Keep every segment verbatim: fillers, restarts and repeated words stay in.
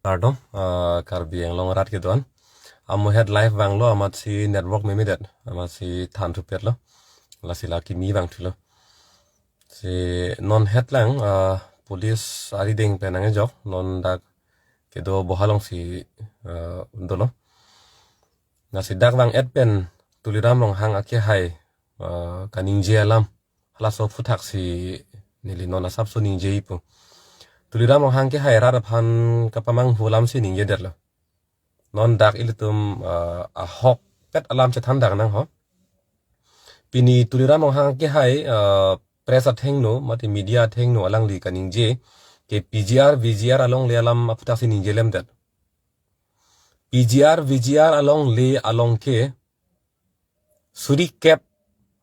Kardom, ah, Karbi Anglong arat kedo-an. Amohet live vanglo, amatsi network memedet, amatsi than thupetlo. Lasi la kimi vangthulo. Si non het lang, ah, police arideng pen nangkejok, non dak kedo boha alongsi, ah, dolo. Lasi dak vang-et pen Tuliram Ronghang akehai, ah, kaningje alam halaso aphuthaksi neli non asapso ningjepo. Tuliram Ronghang kehai arat aphan kapamanghu alamsi ningjedetlo. Non dak ilitum, ah, ahokpet alam chethan dak nang ho. Pini Tuliram Ronghang kehai, ah, press athengno, mate media athengno alangli kaningje ke P G R, V G R alongle alam aphuthaksi ningjelemdet. P G R, V G R alongle along ke suri kep,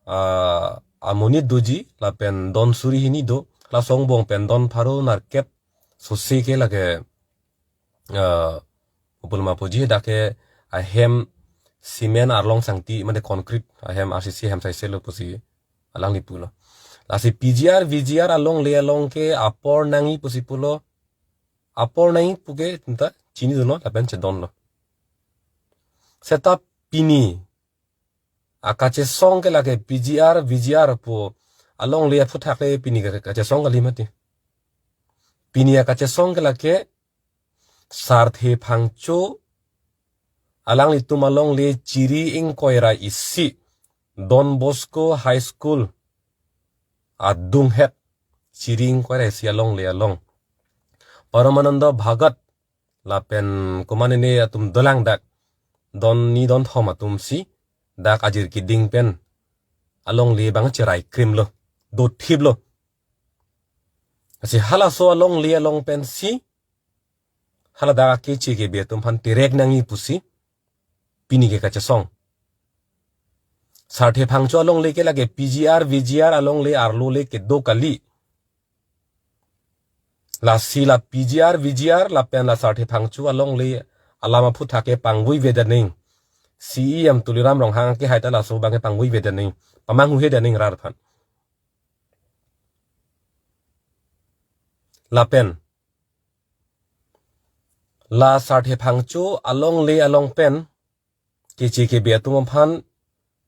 ah, amonit doji, lapen don suri hini do, laso angbong pen don pharo nerkep sose ke lake, ah, upulma puji dak ke ahem cement arlong sangti, mate concrete ahem R C C ahem saiselo pusi alangli pulo. Lasi P G R, V G R alongle along ke apor nangji pusi pulo, apor nangji pu ke ta chinidunlo, lapen chedonlo. Seta pini akachesong ke lake P G R, V G R pu alongle aphuthak le pini ke kachesong kali mati. Pini akachesong ke lake Sarthe Phangcho alanglitum alongle Chiri ingkoi ra isi Don Bosco High School adunghet, Chiri ingkoi ra isi alongle along Paramananda Bhagat lapen komatne atum dolang dak, don ni don thom atumsi dak ajir kiding pen alongle abang cherai krimlo, dothiplo. Lasi halaso alongle along pensi hala dak akeche kebe atum aphan terek nangji pusi pini ke kachesong. Sarthe Phangcho alongle ke lake P G R, V G R alongle arlo le kedo kali. Lasi la P G R, V G R lapen la Sarthe Phangcho alongle alam aphuthak ke pangvoi vedet nangji. C E M Tuliram Ronghang kehai ta laso abang ke pangvoi vedet nangji, pamanghuhedet nangji rat aphan. Lapen la Sarthe Phangcho alongle along pen keche kebe atum aphan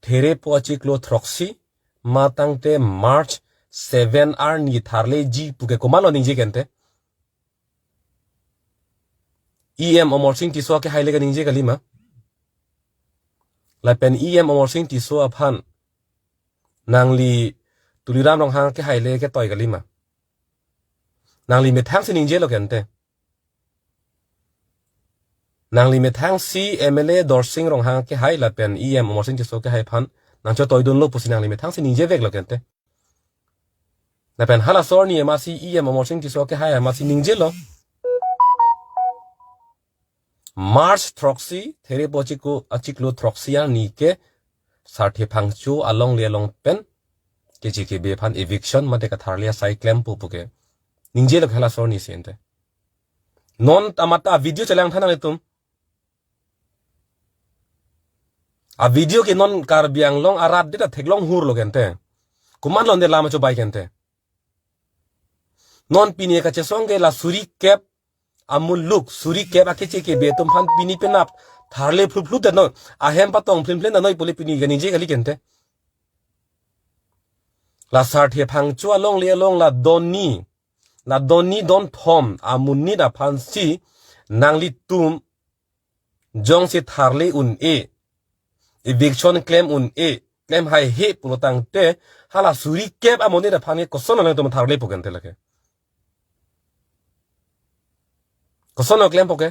therepo achiklo throksi matangte March seven arni tharleji pu ke komatlo ningje ke ante? E M Amarsing Tisso akehai le kaningje kalima? Lapen E M Amarsing Tisso aphan nangli Tuliram Ronghang kehai le ketoi kalima? Nangli methangsi ningjelo ke ante? Nangli methangsi M L A Dorsing Ronghang kehai lapen E M Amarsing Tisso kehai aphan nangchotoidunlo pusi nangli methangsi ningjeveklo ke ante? Lapen halaso arni amatsi E M Amarsing Tisso kehai amatsi ningjelo. March throksi, therepo achiklo, achiklo throksi arni ke Sarthe Phangcho alongle along pen keche kebe aphan eviction mate katharli asai klempo pu ke ningjelo halaso arnisi ante. Non ta amat avideo chelang tha nanglitum. Avideo ke non Karbi Anglong arat det ta theklong hurlo ke ante. Komatlo ante lam achobai ke ante? Non pini kachesong ke la suri kep amuluk, suri kep akeche kebe atum aphan pini penap tharle phluphludet non, ahem patong phlimphlimdet non pu le pini kaningje kali ke ante? La Sarthe Phangcho alongle along la don ni, la don ni don thom amonit aphansi nanglitum jongsi tharle un-e, eviction klem un-e, klem haihe pulo tangte, hala suri kep amonit aphan ke kosonlo nangtum tharlepo ke ante lake? Kosonlo klempo ke?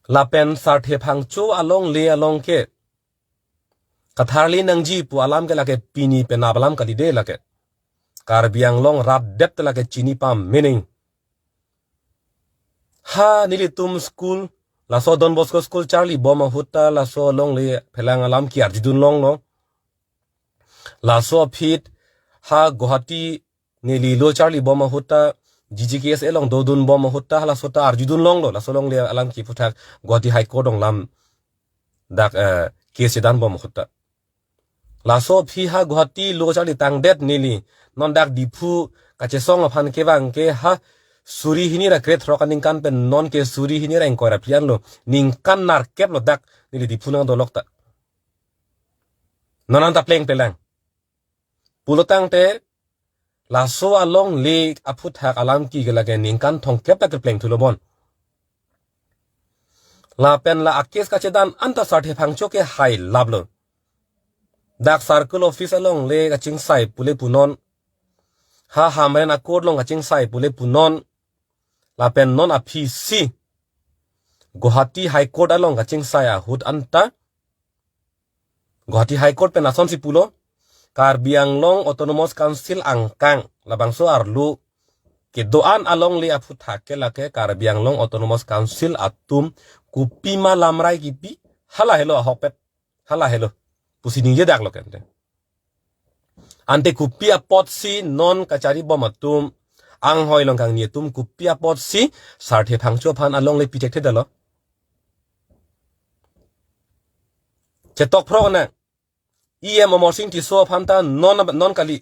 Lapen Sarthe Phangcho alongle along ke katharli nangji pu alam ke lake pini penap alam kali de lake. Karbi Anglong rat det lake chini pamening. Ha nelitum school, laso Don Bosco school charlibom ahut ta laso alongle phelang alam ke arjudun longlo. Laso aphi ha Guwahati neli lo charlibom ahut ta G G K S A along dodunbom ahut ta laso ta arjudun longlo. Laso alongle alam ke aphuthak Guwahati High Court along lam dak, eh, case chedanbom ahut ta. Laso aphi ha Guwahati lo charli tangdet neli non dak Diphu kachesong aphan kevang ke ha suri hini ra krethrok aningkan pen non ke suri hini ra ingkoi ra phli anlo. Ningkan nerkep lo dak neli Diphu nangdolok ta. Non anta plengple lang. Pulotangte laso alongle aphuthak alam ke lake ningkan thomkep ta kepleng thulo bon. Lapen la a-case kachedan anta Sarthe Phangcho ke hai laplo. Dak circle office alongle kachingsai pule punon. Ha Hamren a-court along kachingsai pule punon. Lapen non aphisi Guwahati High Court along kachingsai ahut anta Guwahati High Court pen lasonsi pulo, Karbi Anglong Autonomous Council angkang labangso arlo kedo-an alongle aphuthak ke lake Karbi Anglong Autonomous Council atum kopima lamrai kipi, hala helo ahokpet, hala helo pusi ningjedak lo kente. Ante kopi apotsi non kachari bom atum, anghoi along kangni atum kopi apotsi Sarthe Phangcho aphan alongle pi thekthedetlo? Chetok phrok nang. E M Amarsing Tisso aphan ta non, non kali.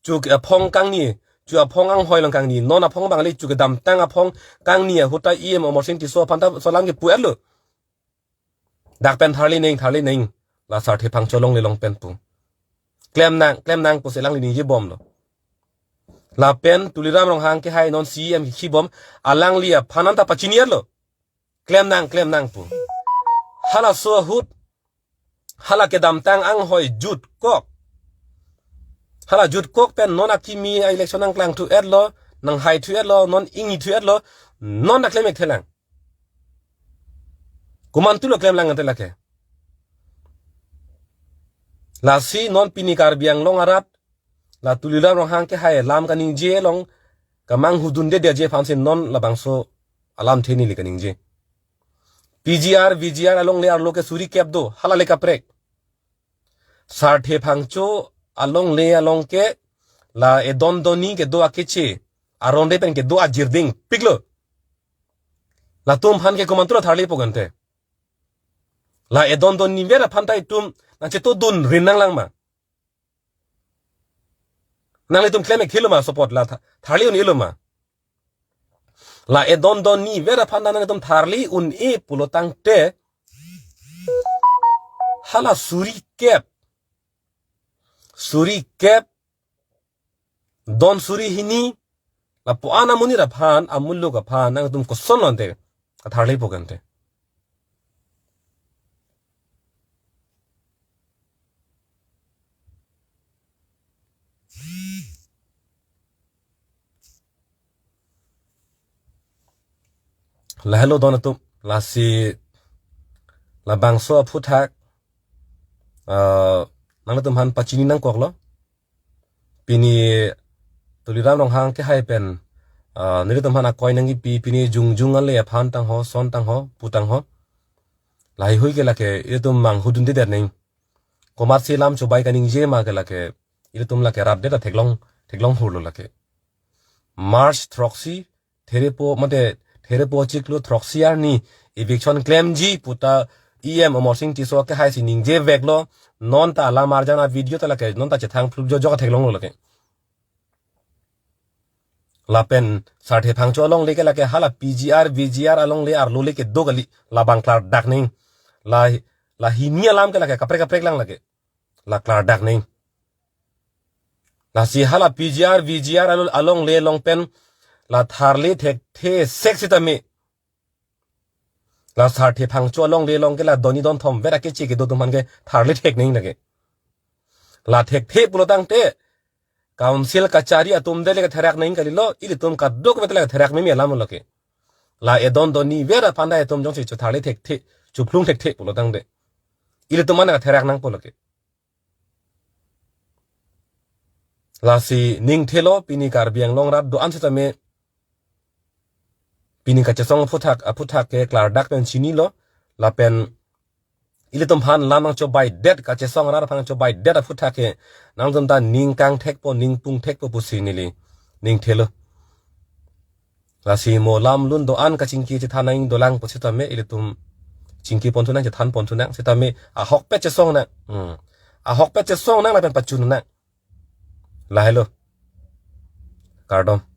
Chu aphong kangni, chu aphong anghoi along kangni, non aphong abang kali, chu kedamtang aphong kangni ahut ta E M Amarsing Tisso aphan ta laso alam ke pu-etlo. Dak pen tharli neng, tharli neng. La Sarthe Phangcho alongle along pen pu. Klem nang, klem nang pusi alangli ningje bomlo. Lapen Tuliram Ronghang ke hai non C E M kikhi bom, alangli aphan anta pachini-etlo. Klem nang, klem nang pu. Halaso ahut, hala kedamtang anghoi jutkok. Hala jutkok pen non akimi a-election nangklang thu-etlo, nanghai thu-etlo, non ingni thu-etlo, non ta klem-ik thelang. Komantulo klem lang ante lake? Lasi non pini Karbi Anglong arat, la Tuliram Ronghang ke hai alam kaningje along kamanghu dundedeji aphansi non labangso alamthe neli kaningje. P G R, V G R alongle arlo ke suri kep do, hala le kaprek. Sarthe Phangcho alongle along ke la edon donni kedo akeche, aron re pen kedo ajir dingpiklo. Latum aphan ke komantulo tharlipo kente? La edon donni ver aphan ta itum nangchetodun rin nanglang ma? Nanglitum klem-ik thelo ma sopot, la tha-, tharli un-elo ma? La edon donni ver aphan ta nanglitum tharli un-e pulotangte, hala suri kep, suri kep, don suri hini, lapu-an amonit aphan, amuluk aphan nangtum kosonlo ante katharlipo kente? Lahelo don atum, lasi labangso aphuthak, ah, nangtum aphan pachini nangkoklo. Pini Tuliram Ronghang ke hai pen, ah, nelitum aphan akoi nangkipi, pini jongjong ale aphan tangho, son tangho, pu tangho. Lahai hui ke lake ilitum manghu dundedet neng. Komatsi lam chobai kaningje ma ke lake, ilitum lake rat det ta theklong, theklong hurlo lake. March throksi, therepo, mate, therepo chiklo throksi arni eviction klemji puta E M Amarsing Tisso ke haisi ningje veklo, non ta alam arjan a-video ta lake, non ta chethang phlup jojok theklonglo lake. Lapen Sarthe Phangcho alongle ke lake hala P G R, V G R alongle arlo le kedo kali, labang klardak neng. La, la hini alam ke lake kaprek kaprek lang lake. La klardak neng. Lasi hala P G R, V G R alo-, alongle along pen la tharli thekthe sek sitame, la Sarthe Phangcho alongle along ke la donni don thom ver akeche kedo atum aphan ke tharli thek neng lake. La thekthe pulotangte, council kachari atum de le katherak neng kalilo, ilitum kadokave le katherak meme alam lo ke. La edon donni ver aphan ta itum jongsi chotharli thekthe, chophlung thekthe pulotangte, ilitum aphan katherak nangpo lake. Lasi ningthelo pini Karbi Anglong rat do-an sitame, pini kachesong aphuthak, aphuthak ke klardak pen chinilo, lapen ilitum aphan lam nangchobaidet, kachesong arat aphan nangchobaidet aphuthak ke nangtum ta ning kangthekpo, ning pungthekpo pusi neli ningthelo. Lasi mo lam lun do-an kachingki chethan nang dolang pu sitame ilitum chingki pon thunang, chethan pon thunang sitame ahokpet chesong nang. Hmm. Ahokpet chesong nang lapen pachun nang. Lahelo. Kardom.